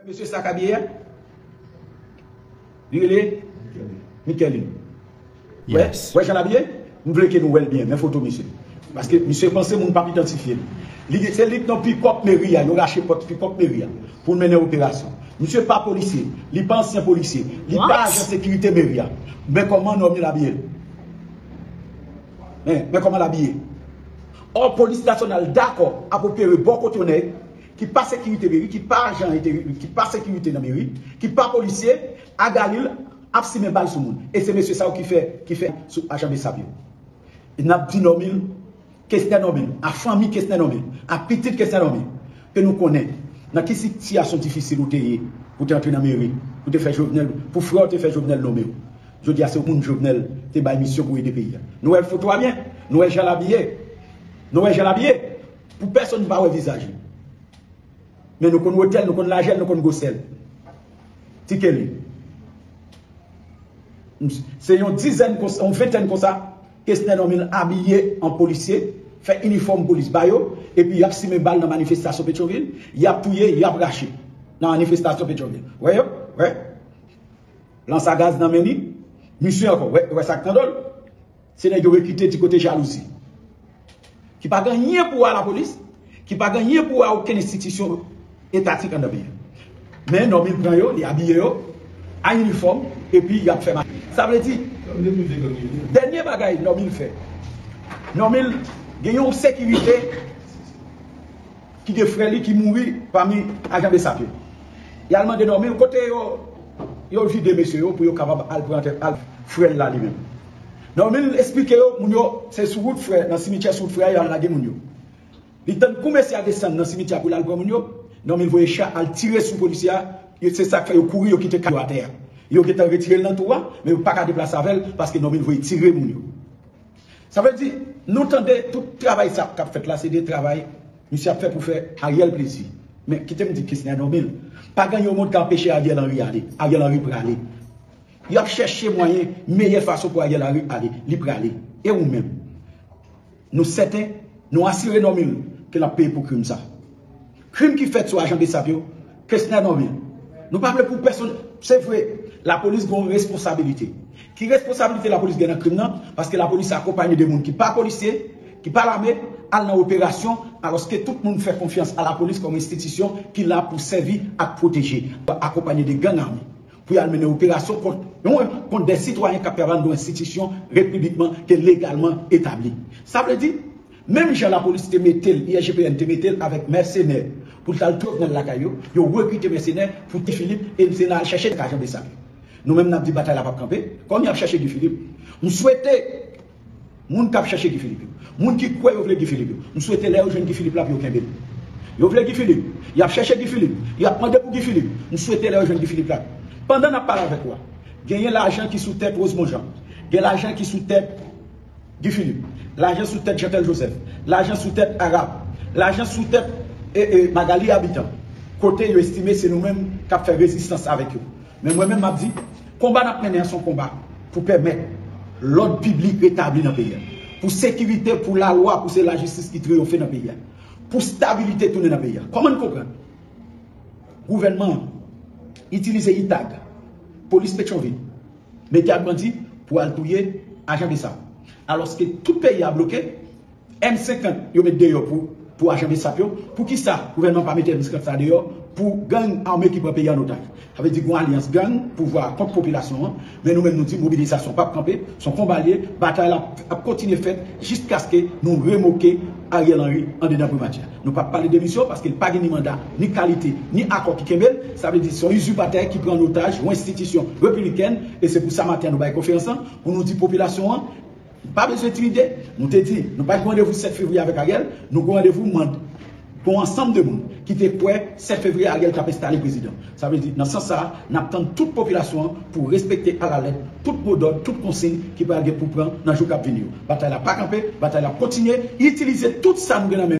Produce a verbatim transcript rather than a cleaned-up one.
Mesye sa k abiye a? Li rele Micheline. Wè, wè jan l abiye? M vle ke nou wè l byen, men foto misye. Paske misye panse moun p ap idantifye l. Li, se li k nan pikòp meri a, yo rache pòt pikòp meri a pou l mennen operasyon. Misye pa polisye, li pa ansyen polisye, li pa ajan sekirite meri a. Men kòman nòm li abiye l. Men, men kòman l abiye. Ò, polis nasyonal dakò ap opere bò kote yon nèg ki pa sekirite meri, ki pa ajan enterimè, ki pa sekirite nan meri, ki pa polisye, a Galil, ap simen bal sou moun. E se mesye sa yo ki fè, ki fè sou ajan Besap yo. E n ap di Nòmil, Kesnè Nòmil, a fanmi Kesnè Nòmil, a pitit Kesnè Nòmil, ke nou konnen nan ki sitiyasyon difisil ou te ye pou te antre nan meri, pou te fè Jovenel, pou frè w te fè Jovenel nonmen w. Jodi a se moun Jovenel te bay misyon pou ede peyi a. Nou wè foto a byen, nou wè jan l abiye, nou wè jan l abiye. Pou pèsonn pa wè vizaj li. Men nou konn wotè l, nou konn lajè l, nou konn gwosè l. Ti Kelly. Se yon dizèn konsa, yon ventèn konsa, Kesnè Nòmil abiye an polisye, fè inifòm polis ba yo, epi y ap simen bal nan manifestasyon Petyonvil, y ap touye, y ap rache nan manifestasyon Petyonvil. Wè yo? Wè? Lans a gaz nan men li, misye ankò, wè, wè sa k nan do l. Se nèg yo rekrite ti kote jalouzi. Ki pa gen anyen pou wè a lapolis, ki pa gen anyen pou wè a okenn enstitisyon etatik anndan peyi a. Men Nòmil pran yo, li abiye yo, a inifòm, epi y ap fè ma-, sa vle di, dènye bagay Nòmil fè, Nòmil gen yon sekirite ki gen frè li ki mouri pami ajan Besap yo. Y al mande Nòmil kote yo, yo vide mesye yo pou yo kapab al pran tè, al frè l la li menm. Nòmil esplike yo, moun yo, se sou wout frè, nan simityè sou wout frè a, y al lage moun yo. Li tann kou mesye a desann nan simityè a pou l al pran moun yo, Nòmil voye cha al tire sou polisye a, yo, se sa k fè yo kouri, yo kite kay yo atè a. Yo gentan retire l nan twou a, men yo pa ka deplase avè l, paske Nòmil voye tire moun yo. Sa vle di, nou tande tout travay sa k ap fèt la, se de travay misye ap fè pou fè Ariel plezi. Men kite m di Kesnè Nòmil, pa gen yon moun ka anpeche Ariel Henry ale. Ariel Henry prale. Y ap chèche mwayen, meyè fason pou Ariel Henry ale. Li prale. E ou menm? Nou sèten, nou asire Nòmil ke l ap peye pou krim sa. Krim ki fèt sou ajan Besap yo, Kesnè Nòmil. Nou pa vle pou pèsonn, se vre, lapolis gen yon responsabilite. Ki responsabilite lapolis gen nan krim nan? Paske lapolis akonpaye de moun ki pa polisye, ki pa lame, al nan operasyon, alòske tout moun fè konfyans a lapolis kòm enstitisyon ki la pou sèvi ak pwoteje, akonpaye de gang ame. Pou y al mennen operasyon kont, yon, kont de sitwayen k ap travay nan yon enstitisyon repiblikman ke legalman etabli. Sa vle di, menm jan lapolis te mete l, I G P N te mete l avèk mèsenè pou l t al touye Jovenel lakay yo, yo rekrite mèsenè pou Guy Philippe e se nan al chèche ajan Besap yo. Nou menm n ap di batay la p ap kanpe, kòm y ap chèche Guy Philippe. M swete moun k ap chèche Guy Philippe yo, moun ki kwè yo vle Guy Philippe yo, m swete lè yo jwenn Guy Philippe la pou yo kenbe l. Yo vle Guy Philippe, y ap chèche Guy Philippe, y ap mande pou Guy Philippe, m swete lè yo jwenn Guy Philippe la. Pandan n ap pale avèk ou a, genyen lajan ki sou tèt Rosemond Jean, gen lajan ki sou tèt Guy Philippe, lajan sou tèt Jeantel Joseph, lajan sou tèt Arab, lajan sou tèt, e, e, Magalie Habitant, kote yo estime se nou menm k ap fè rezistans avèk yo. Men mwen menm m ap di, konba n ap mennen an se yon konba pou pèmèt lòd piblik retabli nan peyi a, pou sekirite, pou lalwa, pou se lajistis ki triyonfe nan peyi a, pou stabilite tounen nan peyi a. Kòman n konprann gouvènman an itilize itag, polis Petyonvil, mete ak bandi pou al touye ajan Besap. Alòske tout peyi a bloke, M senkant yo met deyò pou, pou ajan Besap yo. Poukisa gouvènman pa mete M senkant sa deyò pou gang ame ki pran peyi an otaj? Sa vle di gen yon alyans gang pouvwa kont popilasyon an. Men nou menm nou di mobilizasyon p ap kanpe, se yon konba l ye, batay la ap kontinye fèt jiskaske nou remoke Ariel Henry andedan primati a. Nou p ap pale demisyon paske l pa gen ni manda, ni kalite, ni akò ki kenbe l. Sa vle di se yon izipatè ki pran an otaj yon enstitisyon repiblikèn e se pou sa maten an nou bay konferans lan pou nou di popilasyon an, pa bezwen entimide. Nou te di, nou pa t gen randevou sèt fevriye avèk Ariel, nou gen randevou mand, gen yon ansanm de moun ki te kwè sèt fevriye Ariel t ap enstale prezidan. Sa vle di, nan sans sa a, n ap tann tout popilasyon an pou respekte alalèt tout modòd, tout konsiy ki pral gen pou pran nan jou k ap vini yo. Batay la pa kanpe, batay la ap kontinye, itilize tout sa nou gen nan men